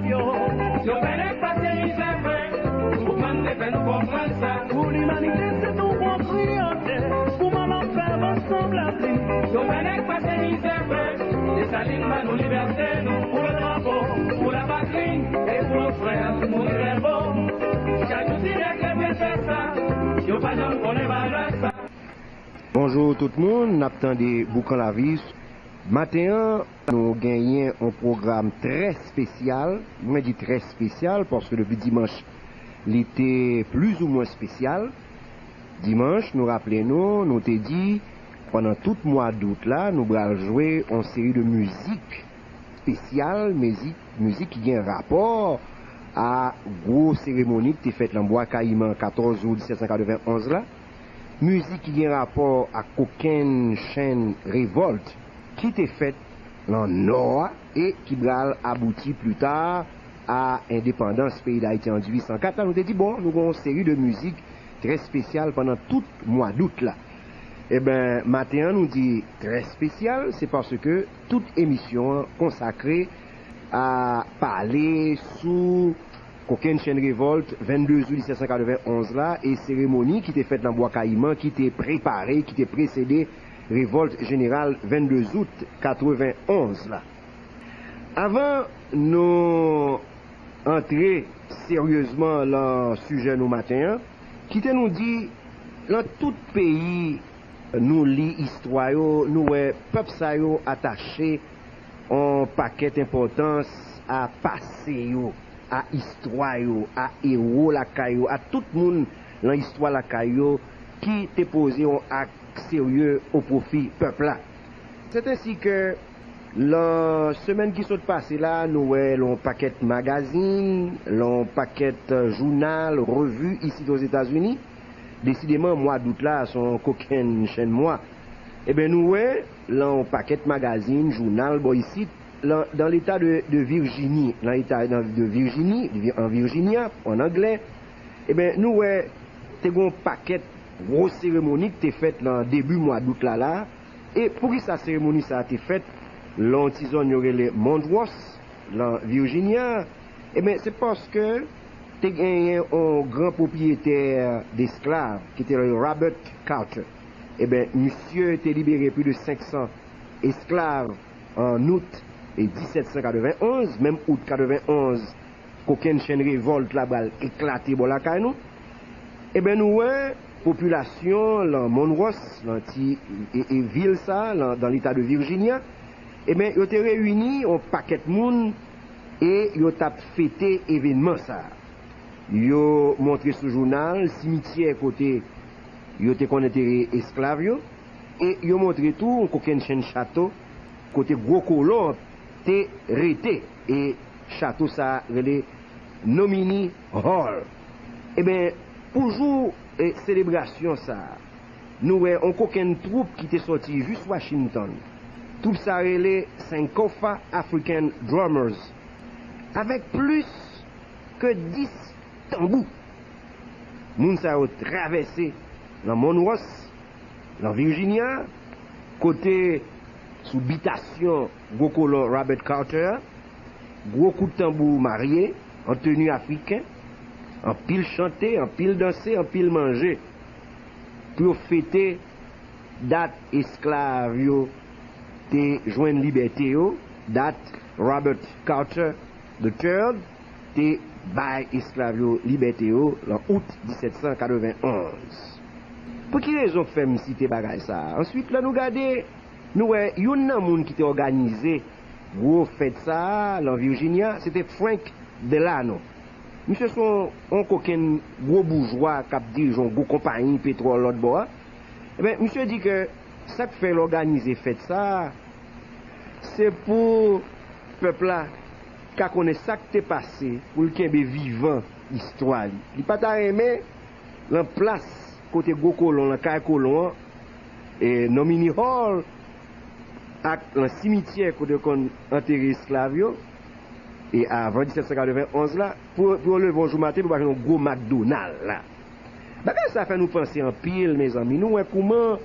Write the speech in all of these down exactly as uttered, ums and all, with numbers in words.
Yo, yo fè nèg pase mizè vre. Boukman te fè nou konprann sa. Pou limanite se tou gwo priyate. Pou mò n ap fè ansanm lavi. Yo fè nèg pase mizè vre. Desalin ban nou libète nou. Pou le drapo, pou la patri, e pou nos frè mouri rèvo. Chak jou ti nèg rete fè sa. Yo pa janm konnen valè sa. Bonjou tout moun, n ap tande Boukan Lavi. Maten an, nou genyen yon pwogram trè espesyal. Mwen di trè espesyal paske depi dimanch, li te plizoumwen espesyal. Dimanch, nou raple nou, nou te di, pandan tout mwa dout la, nou pral jwe yon seri de mizik espesyal, mizik, mizik ki gen rapò a gwo seremoni ki te fèt nan Bwa Kayiman katòz out disèt san katreven onz la. Mizik ki gen rapò ak kokenn chenn revòlt ki te fèt nan Nò a e ki pral abouti plita a endepandans peyi Dayiti an dizuit san kat la. Nou te di, bon, nou gen yon seri de mizik trè espesyal pandan tout mwa dout la. Eben, maten an, nou di trè espesyal, se paske tout emisyon an konsakre a pale sou kokenn chenn revòlt vennde out disèt san katreven onz la e seremoni ki te fèt nan Bwa Kayiman ki te prepare, ki te presede revòlt jeneral vennde out katreven onz la. Avan nou antre seryezman lan sijè nou maten an, kite nou di, lan tout peyi nou li istwa yo, nou wè pèp sa yo atache yon pakèt enpòtans a pase yo, a istwa yo, a ewo lakay yo, a tout moun lan istwa lakay yo ki te poze yon ak serye o pwofi pèp la. Sètensi ke lan semèn ki sot pase la, nou wè lan yon pakèt magazin, lan yon pakèt, eh, jounal, revi isit Ozetazini. Desideman, mwa dout la, se yon kokenn chenn mwa. Eben, nou wè lan yon pakèt magazin, jounal, bò isit, lan, dans l'État de, de Virginie, lan eta de Virjini, an Virjinya, an anglè, eben, nou wè te gen yon pakèt gwo seremoni ki te fèt lan debi mwa dout la, la. E poukisa seremoni sa a te fèt lan yon ti zòn yo rele Monroe, lan Virjinya? Eben, se paske te genyen yon gran pwopriyetè desklav ki te rele Robert Carter. Eben, misye te libere plis de senk san esklav an out e disèt san katreven onz, menm out katreven onz, kokenn chenn revòlt la pral eklate bò lakay nou. Eben, nou wè popilasyon lan Monroe, lan ti, e, e vil sa, lan, dans l'État de Virginia, eben, yo te reyini yon pakèt moun e yo t ap fete evènman sa. Yo montre sou jounal simityè kote yo te konn antere esklav yo, e yo montre tou yon kokenn chenn chato kote gwo kolon an te rete, e chato sa a rele Nomini Hall. Eben, pou jou, e, selebrasyon sa a, nou wè yon kokenn twoup ki te sòti jis Washington. Twoup sa a rele Sankofa African Drummers, avèk plis ke dis tanbou. Moun sa yo travèse lan Monroe, lan Virjinya, kote sou bitasyon gwo kolon Robert Carter a, gwo kout tanbou marye, an teni afriken, anpil chante, anpil danse, anpil manje, pou yo fete dat esklav yo te jwenn libète yo, dat Robert Carter the third te bay esklav yo libète yo lan out disèt san katreven onz. Pou ki rezon k fè m site bagay sa a? Answit, lè nou gade, nou wè youn nan moun ki te òganize gwo fèt sa a lan Virjinya, se te Frank Delano. Misye se yon, yon kokenn gwo boujwa k ap dirije yon gwo konpayi petwòl lòt bò a. Eben, misye di ke sa k fè l òganize fèt sa a, se pou pèp la ka konnen sa k te pase, pou l kenbe vivan istwa li. Li pa ta renmen lan plas kote gwo kolon, lan kay kolon an, e Nomini Hall, ak lan simityè kote yo konn antere esklav yo, e avan disèt san katreven onz la, pou, pou yo leve yon jou maten, pou pa jwenn yon gwo McDonald la. Bagay sa fè nou panse anpil, mezanmi. Nou wè kouman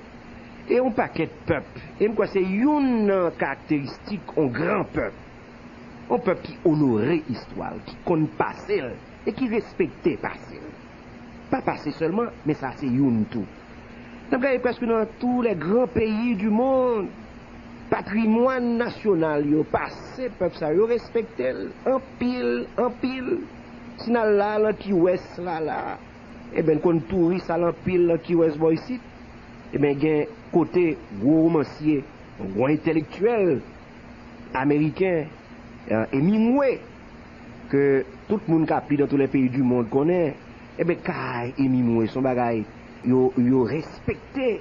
e yon pakèt pèp, e m kwè se youn nan karakteristik yon gran pèp, Yon pèp ki onore istwa l, ki konn pase l e ki respekte pase l. Pa pase sèlman, men sa se youn tou. N ap gade prèske dans tous les grands pays du monde, patrimwàn nasyonal yo, pase pèp sa yo respekte l anpil, anpil. Si n al la, nan Key West la, la, ebyen, n konn touris al anpil nan Key West bò isit. Ebyen, gen kote gwo womansye, gwo entèlektyèl ameriken, eh, Hemingway, ke tout moun k ap li dans tous les pays du monde konnen, ebyen, kay Hemingway se yon bagay yo, yo respekte.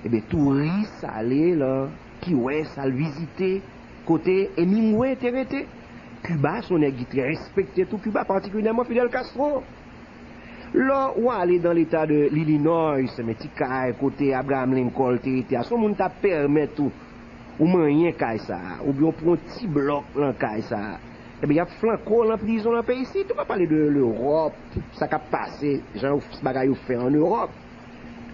Ebyen, touris ale lan Key West, al vizite kote Hemingway te rete. Kiba, se yon nèg ki trè respekte tou, Kiba, patikilyèman Fidel Castro. Lè w ale dans l'État de l'Illinois, men ti kay kote Abraham Lincoln te rete a, se yon moun ta pèmèt ou, ou manyen kay sa a, oubyen w pran yon ti blòk lan kay sa a, ebyen, y ap flanke w lan prizon lan peyi isit. Ou pa pale de Lewòp, sa k ap pase, jan yo, bagay yo fè an Ewòp.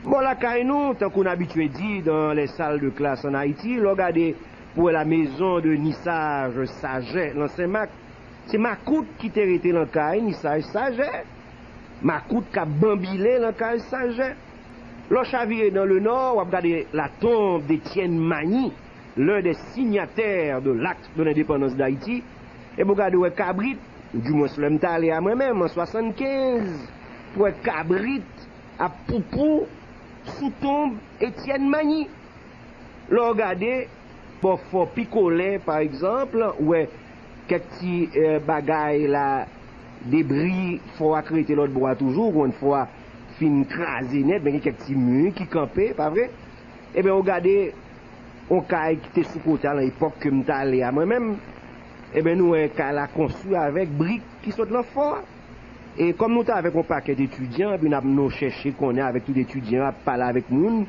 Bò lakay nou, tankou n abitye di dans les salles de classe en Haïti, lè w gade pou wè la maison de Nissage Saget lan Senmak, se makout ki te rete lan kay Nissage Saget, makout k ap banbile lan kay Saget. Lè w chavire dans le Nord, w ap gade la tombe d'Étienne Magny, l'un des signataires de l'acte de l'indépendance d'Haïti, epi w gade w wè kabrit, oudimwens lè m t ale a mwen menm, an swasannkenz, w wè kabrit ap poupou sou tonb Etienne Magny. Lè w gade bò fò Pikolè, pa egzanp, ou wè kèk ti, eh, bagay la, debri fò a k rete lòt bò a toujou, ou konn fò a fin kraze nèt, men gen kèk ti mi ki kanpe, pa vre? Ebyen, ou gade yon kay ki te sou kote a lan epòk ke m t ale a mwen menm, ebyen, nou wè kay la konstwi avèk brik ki sot lan fò a. E kòm nou te avèk yon pakèt etidyan, epi n ap, nou chèche konnen avèk tout etidyan, ap pale avèk moun,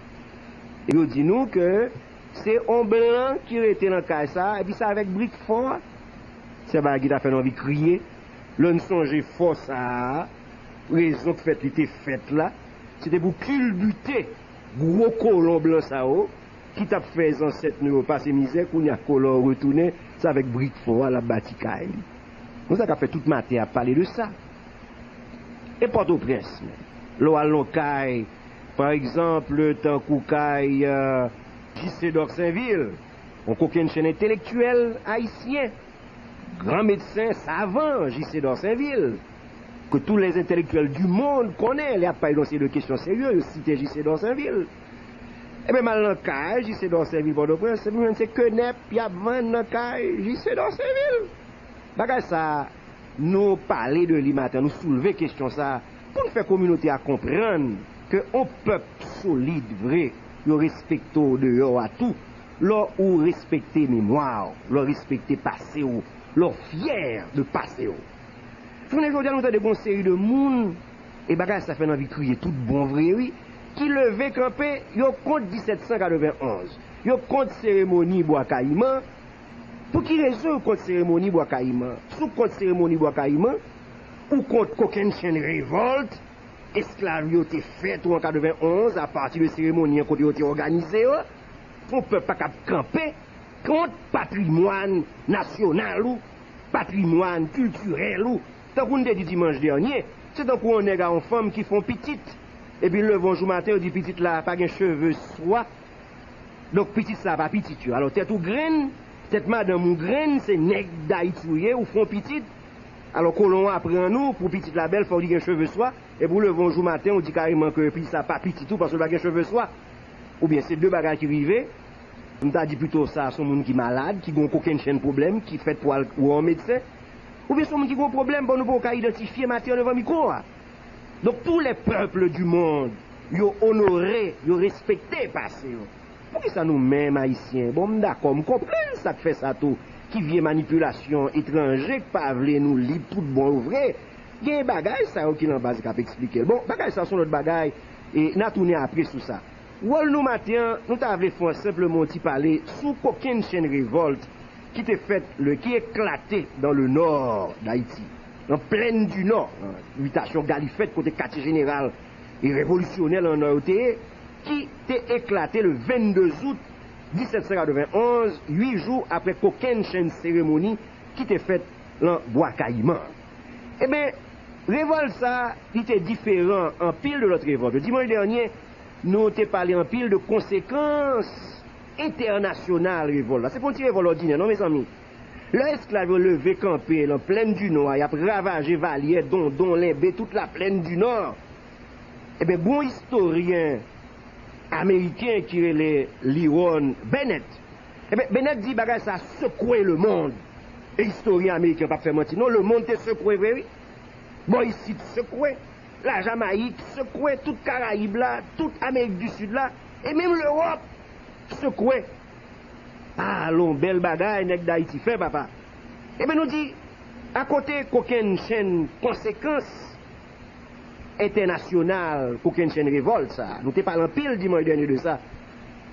yo di nou ke se yon blan ki rete lan kay sa a, epi se avèk brik fò a. Se bagay ki ta fè n anvi kriye. Lè n sonje fò sa a, rezon k fèt li te fèt la, se te pou kilbite gwo kolon blan sa yo, ki t ap fè zansèt nou yo pase mizè, kounye a kolon yo retounen, se avèk brik fò a l ap bati kay li. Konsa k ap fè tout maten ap pale de sa. E Pòtoprens menm, lè w al nan kay, pa egzanp, tankou kay, eh, J C Dorcevil, yon kokennchenn entelektyèl ayisyen, gran medsen savan J C Dorcevil, que tous les intellectuels du monde konnen, lè y ap pale de yon seri de kesyon serye, yo site J C Dorcevil. Ebyen, m al nan kay J C Dorcevil Pòtoprens, epi m jwenn se kenèp y ap vann nan kay J C Dorcevil. Bagay sa a, nou pale de li maten, nou soulve kesyon sa a, pou n fè kominote a konprann ke yon pèp solid vre, yo respekte w deyò a tou. Lè w respekte memwa w, lè w respekte pase w, lè w fyè de pase w. Jounen jodi a, nou tande gen yon seri de moun, e bagay sa fè n anvi kriye tout bon vre, wi, ki leve kanpe, yo kont disèt san katrevenn onz, yo kont seremoni Bwa Kayiman. Pou ki rezon yo kont seremoni Bwa Kayiman? Si w kont seremoni Bwa Kayiman, ou kont kokennchenn revòlt esklav yo te fè tou an katrevenn onz, apati de seremoni an kote yo te òganize yo, yon pèp pa kab kanpe kont patrimwàn nasyonal ou, patrimwàn kiltirèl ou. Tankou n te di dimanch dènye, se tankou yon nèg a yon fanm ki fè yon pitit, epi l leve yon jou maten, yo di pitit la pa gen cheve swa. Donk, pitit sa a pa pitit yo. Alò, tèt ou grenn, tèt madanm ou grenn, se nèg Dayiti ou ye, ou fè yon pitit. Alò, kolon an aprann ou, pou pitit la bèl, fòk li gen cheve swa. Epi w leve yon jou maten, ou di kareman ke pitit sa a pa pitit ou, paske l pa gen cheve swa. Oubyen se de bagay ki rive. M ta di pito sa a se yon moun ki malad, ki gen yon kokennchenn pwoblèm, ki fèt pou al wè yon medsen. Oubyen se yon moun ki gen yon pwoblèm, bon, nou poko ka idantifye maten an devan mikwo a. Donk, tous les peuples du monde, yo onore, yo respekte pase yo. Poukisa nou menm Ayisyen? Bon, m dakò, m konprann sa k fè sa tou, ki vye manipilasyon etranje k pa vle nou lib tout bon yo vre. Gen bagay sa yo ki lan baz k ap eksplike l. Bon, bagay sa se yon lòt bagay, e n a tounen apre sou sa. Wòl nou maten an, nou ta vle fè senpleman yon ti pale sou kokennchenn revòlt ki te fèt, le, ki eklate dans le nord d'Haïti, an plèn di Nò, an bitasyon Galifèt, kote katye jeneral e revolisyonè lan Nò yo te ye, ki te eklate le vennde zout disèt san katrevenn onz, uit jou apre kokennchenn seremoni ki te fèt lan Bwa Kayiman. Ebyen, revòlt sa a, li te diferan anpil de lòt revòlt yo. Dimanch dènye, nou te pale anpil de konsekans entènasyonal revòlt la. Se pa yon ti revòlt òdinè, non, mezanmi. Lè esklav yo leve kanpe lan Plèn di Nò a, y ap ravaje Valyè, Dondon, Lenbe, tout Laplèn di Nò. Ebyen, gon istoryen ameriken ki rele Lerone Bennett. Ebyen, Bennett di bagay sa sekwe lemonn. E istoryen ameriken p ap fè manti, non, lemonn te sekwe vre, wi. Bò isit sekwe, Lajamayik sekwe, tout Karayib la, tout Amerik di Sid la, e menm Lewòp sekwe. Alon, bèl bagay nèg Dayiti fè, papa. Ebyen, nou di, akote kokennchenn konsekans entènasyonal kokennchenn revòlt sa a, nou te pale anpil dimanch dènye de sa.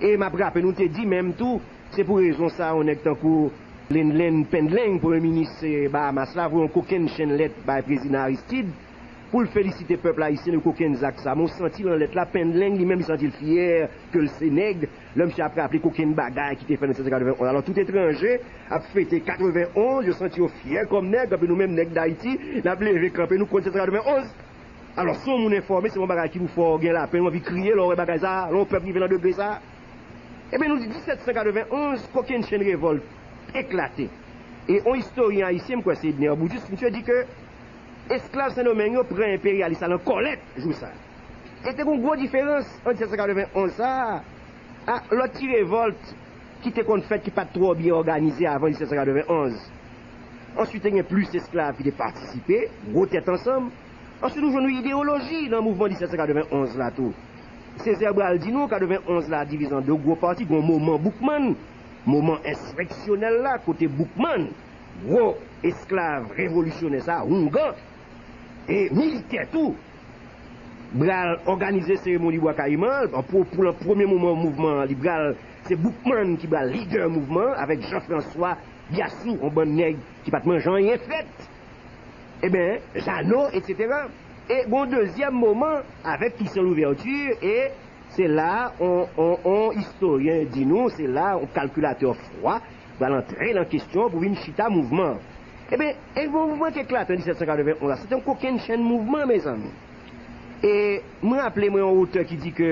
E m ap raple, nou te di menm tou, se pou rezon sa a, yon nèg tankou Lindley Pendleton, premye minis, eh, Bahamas la, voye yon kokennchenn lèt bay prezidan Aristide pou l felisite pèp ayisyen de kokenn zak sa. Men w santi lan lèt la, Pendleton li menm, li santi l fyè ke l se nèg, lè misye ap raple kokenn bagay ki te fèt nan disèt san katrevenn onz. Alò, tout etranje ap fete katrevenn onz, yo santi yo fyè kòm nèg, anpi nou menm nèg Dayiti, n ap leve kanpe, nou kont disèt san katrevenn onz. Alò, si yon moun enfòme, se yon bagay ki pou fè w gen lapenn, w anvi kriye lè w wè bagay sa a, lè yon pèp rive nan degre sa a. Ebyen, nou di disèt san katrevenn onz, kokennchenn revòlt eklate. E yon istoryen ayisyen, m kwè se Edner Boudjis, misye di ke esklav Sendomeng yo pran enperyalis la nan kòlèt jou sa a. E te gen yon gwo diferans ant disèt san katrevenn onz sa a ak lòt ti revòlt ki te konn fèt ki pa t twò byen òganize avan disèt san katrevenn onz. Answit, te gen plis esklav ki te patisipe, gwo tèt ansanm. Answit, nou jwenn yon idewoloji nan mouvman disèt san katrevenn onz la tou. Césaire pral di nou, katrevenn onz la divize an de gwo pati, gen yon moman Boukman, moman ensireksyonèl la, kote Boukman, gwo esklav revolisyonè sa, houngan, e militè tou, pral òganize seremoni Bwa Kayiman an, pou, pou premye moman mouvman an, li pral, se Boukman ki pral lidè mouvman an, avèk Jean François Biassou, yon bann nèg ki pa t manje anyen frèt. Ebyen, Jeannot, etsetera. E gon dezyèm moman, avèk Toussaint Louverture, e se la, on, on, on istoryen di nou, se la, on kalkilatè fwa, pral antre nan kesyon pou vin chita mouvman an. Ebyen, e mouvman ki eklate an disèt san katreven onz la, se te yon kokennchenn mouvman, mezanmi. E mwen raple mwen yon otè ki di ke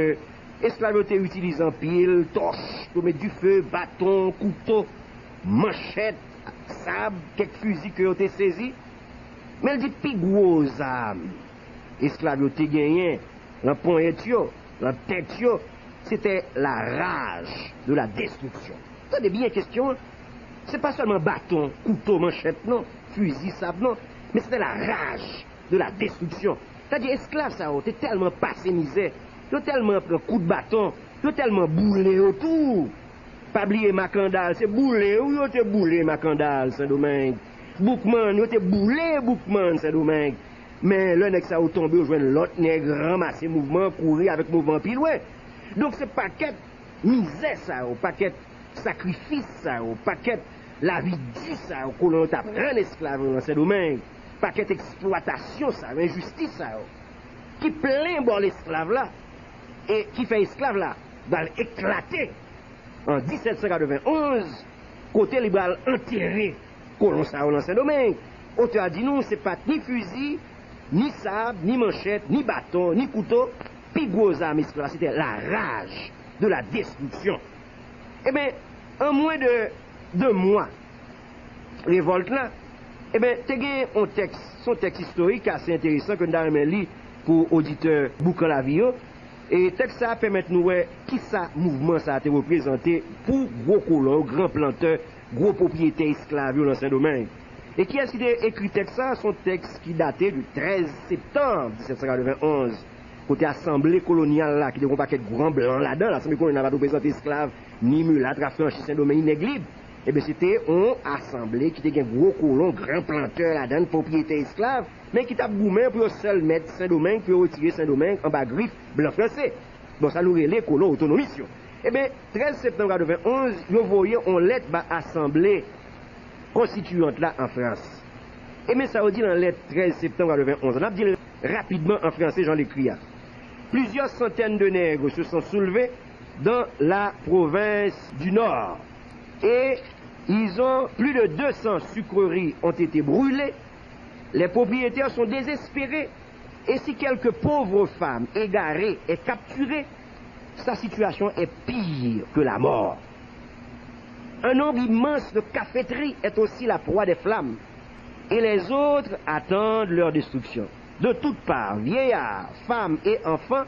esklav yo te itilize anpil tòch pou met dife, baton, kouto, manchèt, sab, kèk fizi ke yo te sezi. Men l di pi gwo zam esklav yo te genyen lan ponyèt yo, lan tèt yo, se te la rage de la destruction. Tande byen kesyon an. Se pa sèlman baton, kouto, manchèt, non, fizi, sab, non, men se te la rage de la destruction. Sa di esklav sa yo te tèlman pase mizè, yo tèlman pran kout baton, yo tèlman boule yo tou. Pa bliye Makandal, se boule yo, yo te boule Makandal, Sendomeng. Boukman, yo te boule Boukman, Sendomeng. Men lè nèg sa yo tonbe, yo jwenn lòt nèg ranmase mouvman an, kouri avèk mouvman an pi lwen. Donk se pakèt mizè sa yo, pakèt sakrifis sa yo, pakèt lavi di sa yo, kolon yo t ap rann esklav yo nan Sendomeng, pakèt eksplwatasyon sa yo, enjistis sa yo, ki plen bòl esklav la, e ki fè esklav la pral eklate an disèt san katreven onz, kote li pral antere kolon sa yo nan Sendomeng. Otè a di nou se pa t ni fizi, ni sab, ni manchèt, ni baton, ni kouto. Pi gwo zam esklav la, se te la rage de la destruction. Ebyen, an mwen de de mwa revòlt la, ebyen, te gen yon tèks, se yon tèks istorik ase enteresan ke m ta renmen li pou oditè Boukan Lavi yo. E tèks sa a pèmèt nou wè kisa mouvman sa a te reprezante pou gwo kolon yo, gran plantè, gwo pwopriyetè esklav yo nan Sendomeng. E kiyès ki te ekri tèks sa a? Se yon tèks ki date du trèz septanm disèt san katreven onz, kote asanble kolonyal la, ki te gen yon pakèt gran blan ladan l, asanble kolonyal la pa t reprezante esklav, ni milat, afranchi, Sendomeng, ni nèg lib. Ebyen, se te yon asanble ki te gen gwo kolon, gran plantè ladan l, pwopriyetè esklav, men ki t ap goumen pou yo sèl mèt Sendomeng, pou yo retire Sendomeng anba grif blan franse. Bon, sa nou rele kolon otonomis yo. Ebyen, trèz septanm katreven onz, yo voye yon lèt ba asanble konstitiyant la an Frans. E men sa yo di lan lèt trèz septanm katreven onz la, n ap di l rapidman an franse jan l ekri a. Plusieurs centaines de nègres se sont soulevés dans la province du Nord. Et Ils ont, plus de deux cents sucreries ont été brûlées. Les propriétaires sont désespérés. Et si quelques pauvres femmes égarées est capturée, sa situation est pire que la mort. Un nombre immense de caféteries est aussi la proie des flammes, et les autres attendent leur destruction. De toutes parts, vieillards, femmes et enfants,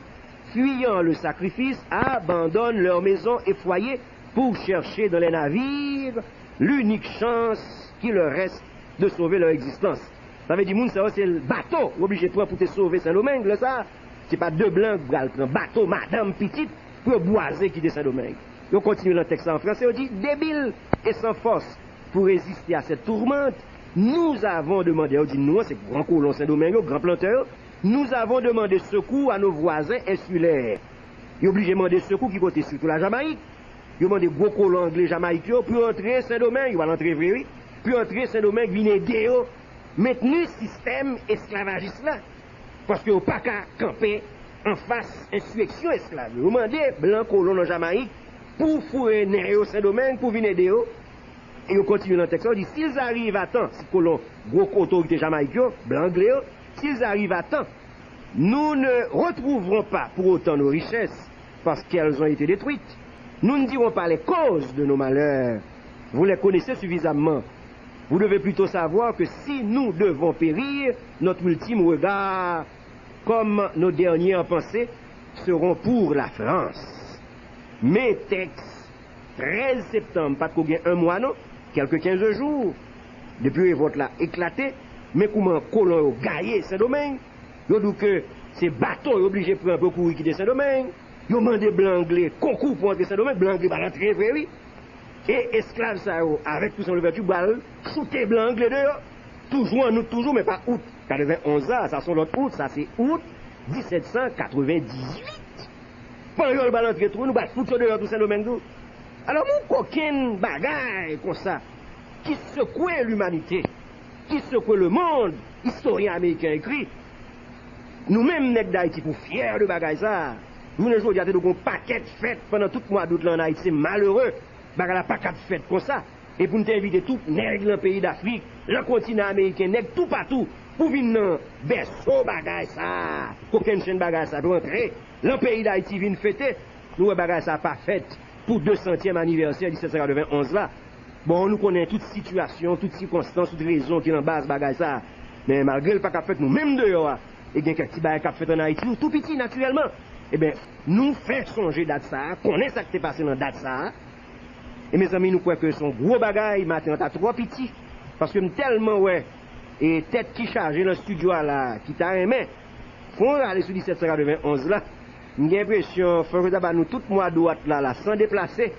fuyant le sacrifice, abandonnent leur maison et foyer pour chercher dans les navires l'unique chance qui leur reste de sauver leur existence. Sa vle di moun sa yo se bato yo oblije pran pou te sove Sendomeng. Lè sa, se pa de blan k pral pran bato, madanm, pitit, pou yo bwaze kite Sendomeng. Yo kontinye nan tèks la an fransè, yo di: Débiles et sans force pour résister à cette tourmente, nous avons demandé, yo di nou an se gran kolon Sendomeng yo, gran plantè yo, nous avons demandé secours à nos voisins insulaires. Yo oblije mande sekou ki kote? Sitou Lajamayik. Yo mande gwo kolon angle Jamayik yo pou yo antre Sendomeng, yo al antre vre wi, pou yo antre Sendomeng vin ede yo mentni sistèm esklavajis la, paske yo pa ka kanpe anfas ensireksyon esklav yo. Yo mande blan kolon nan Jamayik pou foure nen yo Sendomeng, pou vin ede yo. E yo kontinye nan tèks la, yo di: S'ils arrivent à temps, si kolon, gwo otorite Jamayik yo, blan angle yo, s'ils arrivent à temps, nous ne retrouverons pas pour autant nos richesses, parce qu'elles ont été détruites. Nous ne dirons pas les causes de nos malheurs. Vous les connaissez suffisamment. Vous devez plutôt savoir que si nous devons périr, notre ultime regard, comme nos dernières pensées, seront pour la France. Men tèks trèz septanm, pa t ko gen yon mwa non, kèlke kenz jou depi revòlt la eklate, men kouman kolon yo gaye Sendomeng. Yo di w ke se bato yo oblije pran pou yo kouri kite Sendomeng. Yo mande blan angle konkou pou antre Sendomeng, blan angle pa antre vre wi. E esklav sa yo, avèk Toussaint Louverture, pral choute blan angle deyò. Toujou an out, toujou, men pa out katrevenn onz la, sa se yon lòt out, sa se out disèt san katrevenn dizuit. Panyòl pral antre tou, nou pral fout yo deyò tou Sendomeng tou. Alò, yon kokenn bagay konsa ki sekwe limanite, ki sekwe lemonn, istoryen ameriken ekri, nou menm nèg Dayiti pou fyè de bagay sa. Jounen jodi a, te dwe gen yon pakèt fèt pandan tout mwa dout la ann Ayiti, se malere. Bagay la pa kab fèt konsa. E pou n te envite tout nèg nan peyi Dafrik, nan kontinan ameriken, nèg toupatou, pou vin nan bèso bagay sa, kokennchenn bagay sa, pou antre nan peyi Dayiti vin fete, nou wè bagay sa pa fèt pou de santyèm anivèsè disèt san katrevenn onz la. Bon, nou konnen tout sitiyasyon, tout sikonstans, tout rezon ki nan baz bagay sa. Men malgre l pa kab fèt nou menm deyò a, e gen kèk ti bagay k ap fèt ann Ayiti, tou piti natirèlman. Ebyen, nou fè sonje dat sa a, konnen sa k te pase nan dat sa a. E mezanmi, nou kwè ke se yon gwo bagay, maten an ta twò piti, paske m tèlman wè e tèt ki chaje nan estidyo a la, ki ta renmen fè yon rale sou disèt san katrevenn onz la. M gen enpresyon fòk yo ta ba nou tout mwa dwat la, la, san deplase,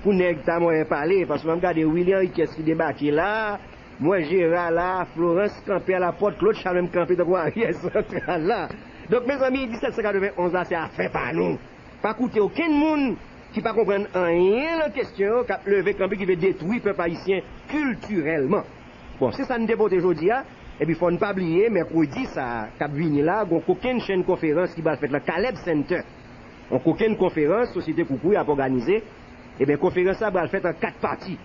pou nèg ta mwayen pale, paske m ap gade Willy Henriquez ki debake la, m wè Jera la, Florence kanpe a la pòt, Claude Charles menm kanpe tankou aryè santral la. Donk, mezanmi, disèt san katrevenn onz la, se afè pa nou. Pa koute okenn moun ki pa konprann anyen nan kesyon yo, k ap leve kanpe, ki vle detwi pèp ayisyen kiltirèlman. Bon, se sa n te pote jodi a, epi fò n pa bliye, mèkredi sa a k ap vini la, gon kokennchenn konferans ki pral fèt nan Caleb Center. Yon kokenn konferans Sosyete Koukouy ap òganize. Ebyen, konferans la pral fèt an kat pati.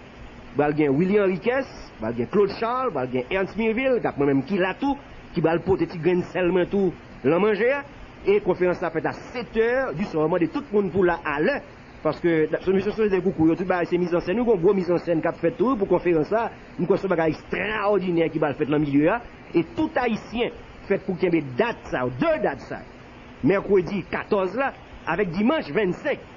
Pral gen Willy Henriquez, pral gen Claude Charles, pral gen Ernst Mirville, k ap mwen menm ki la tou, ki pral pote ti grenn sèl mwen tou lan manje a. E konferans la fèt a sèt è di swa. Mande tout moun pou la alè, paske sou misyon Sosyete Koukouy yo, tout bagay se mizansèn, wi, gon gwo mizansèn k ap fèt tou, wi, pou konferans la. M kwè se yon bagay ekstraòdinè ki pral fèt nan milye a. E tout Ayisyen fèt pou kenbe dat sa yo, de dat sa yo. Mèkredi katòz la, avèk dimanch vennsenk.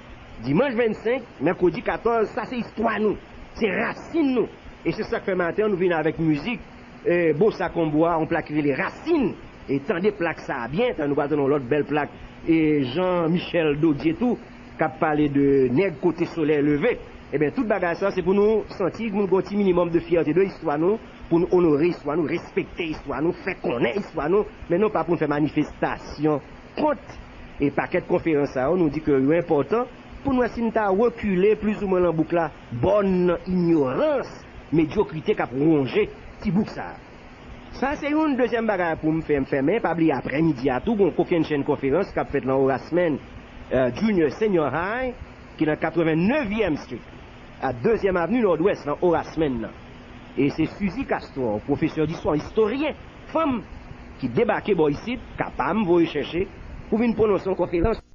Dimanch vennsenk, mèkredi katòz, sa se istwa nou. Se rasin nou. E se sa k fè maten an nou vin avèk mizik, e, Bossa Combo a, yon plak ki rele Rasin. E tande plak sa a byen, tan nou pral tande yon lòt bèl plak, e, Jean Michel Dodier tou, k ap pale de nèg kote solèy leve. Ebyen, tout bagay sa, se pou nou santi nou gon ti minimòm de fyète de istwa nou, pou nou onore istwa nou, respekte istwa nou, fè konnen istwa nou, men non pa pou n fè manifestasyon kont. E pakèt konferans sa yo, nou di ke yo enpòtan pou n wè si n ta rekile plizoumwen lan bouk la, bòn nan inyorans, medyokrite k ap wonje ti bouk sa a. Sa se youn. Dezyèm bagay pou m fè, m fèmen, pa bliye aprèmidi a tou, gon kokennchenn konferans k ap fèt lan Horace Mann, eh, Junior Senior High, ki nan katrevenn nevyèm Street. a Dezyèm Avni Nòdwès nan Horace Mann nan. E se Suzy Castor, pwofesè distwa, istoryen, fanm, ki debake bò isit, ka pa m voye chèche, pou vin pwononse yon konferans.